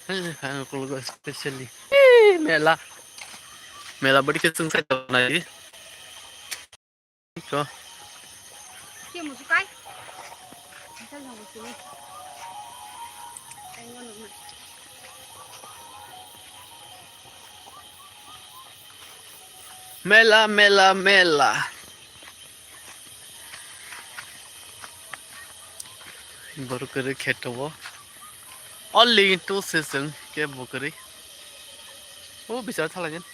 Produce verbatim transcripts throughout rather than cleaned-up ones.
Specially. Eh, mela. Mela body ke sung sai to nai. Ko. Ke musu kai. Misal jong musu ni. Ai, ngono na. Mela, mela, mela. Borok kwrwi kheto o. Only two se chwng kebo kwrwi. O bisa thalai jan.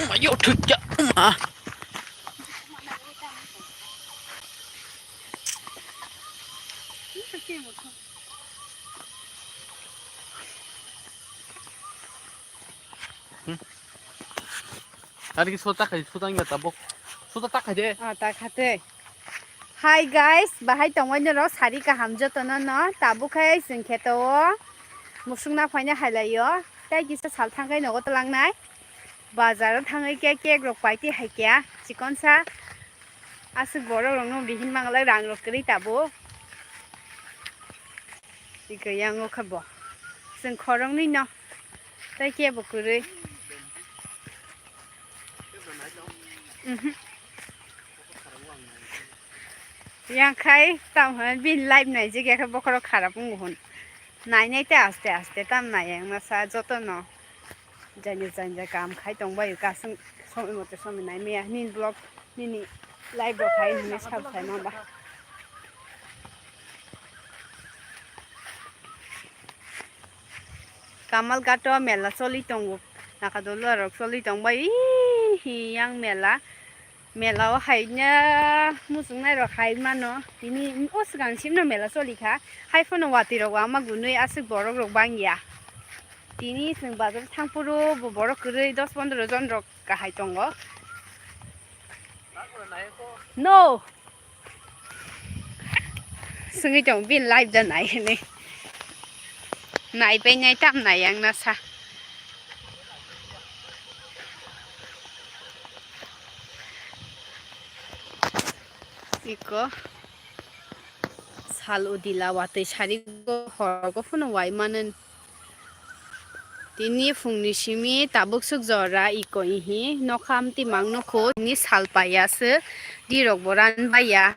Ayo thukya ma. Ani ki sota khai, sota ngi tabok. Sota ta khai de. Ah, ta khate. Hi guys, bahai tongwai norok sari kaham jotono no. Tabuk khai chwng kheto o musukna phaina hai lai o. Tai kisa sal thangkai nogo twlangnai. Bazar o thangwi khe cake rok paiti hai kya. Chikonsa. Aswk borok rokno bihin manglai rang rok kwrwi tabuk. Iko yango khe bo. Chwng khoroknwi no. Tai kebo kwrwi. Mhm. Yang khai tam hwn bini live naijak ya khe bokhorok kharap wngo hwn. Nainai tei aste aste tam nai yang masa joto no. Jani janja kam khai tong bai kasung somoi mote somoi nai maya nini vlog nini live rok khai hwnwi sab sai ma ba. Kamalghat o mela choli tongo. Nakadulwa rok choli tong bai. Ih, yang mela. Mela o hai nya muchungnai rok hai mano. Tini o swkang sim no mela choli kha. Hai phano watwi rok wama gunui aswk borok rok bang ya. Tini chwng bazar thang phuru bo borok kwrwi dos pondro jon rok kahai tongo. No. Swngwi tong bin live da nai hwnwi. Nai bai nai tam nai ang na sa. Iko sal udila watwi sari go hor go phano wai manan. Tini phungni simi tabuk suk jora iko ihi nokha amtwi mang nukho tini sal paiya se dirok bo ran baiya.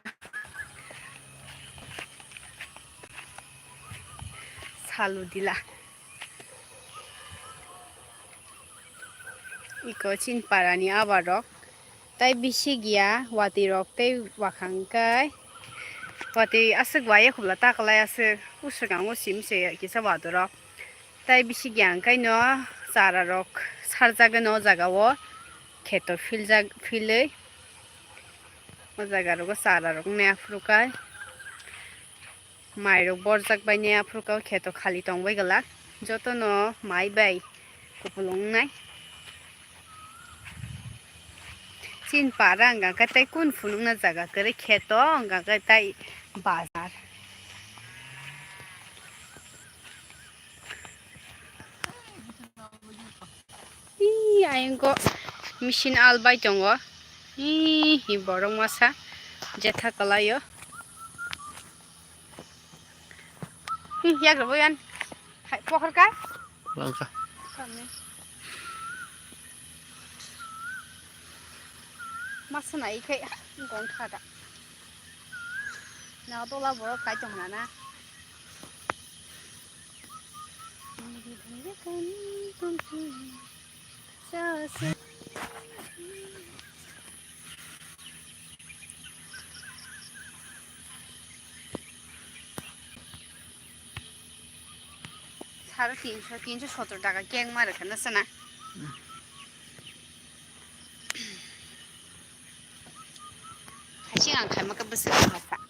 Sal udila. Iko chin parani abarok. Tai bisi giya watwi rok tei wakhang kai. Watwi aswk waya khubla ta kwlai aswk uswk ang o sim se kisa watwi rok. Tai bisi giya ang kai no chara rok sarjak no o jaga o kheto filjak filwi. O jaga rogo chara rok ne aphuru kai. Mai rok borjak bai ne aphuru khe o kheto khali tong bai glak. Joto no mai bai kupulung wngnai. Chin para wngkha khe tei kun phunukna jaga kwrwi kheto wngkha khe tei bazar. Ih, ayang ko machine al bai tongo. Ih, hi borok masa jetha kwlaio. Hi, yak rwbo yan. Hai, pohor ka? Langka. Kami. Masa nai khe gong thada. Na dola borok kai tong na na. Saro tinso, tinso sotro taka keng ma rwkha na sana. Hasing ang khaima khe bwswk kha.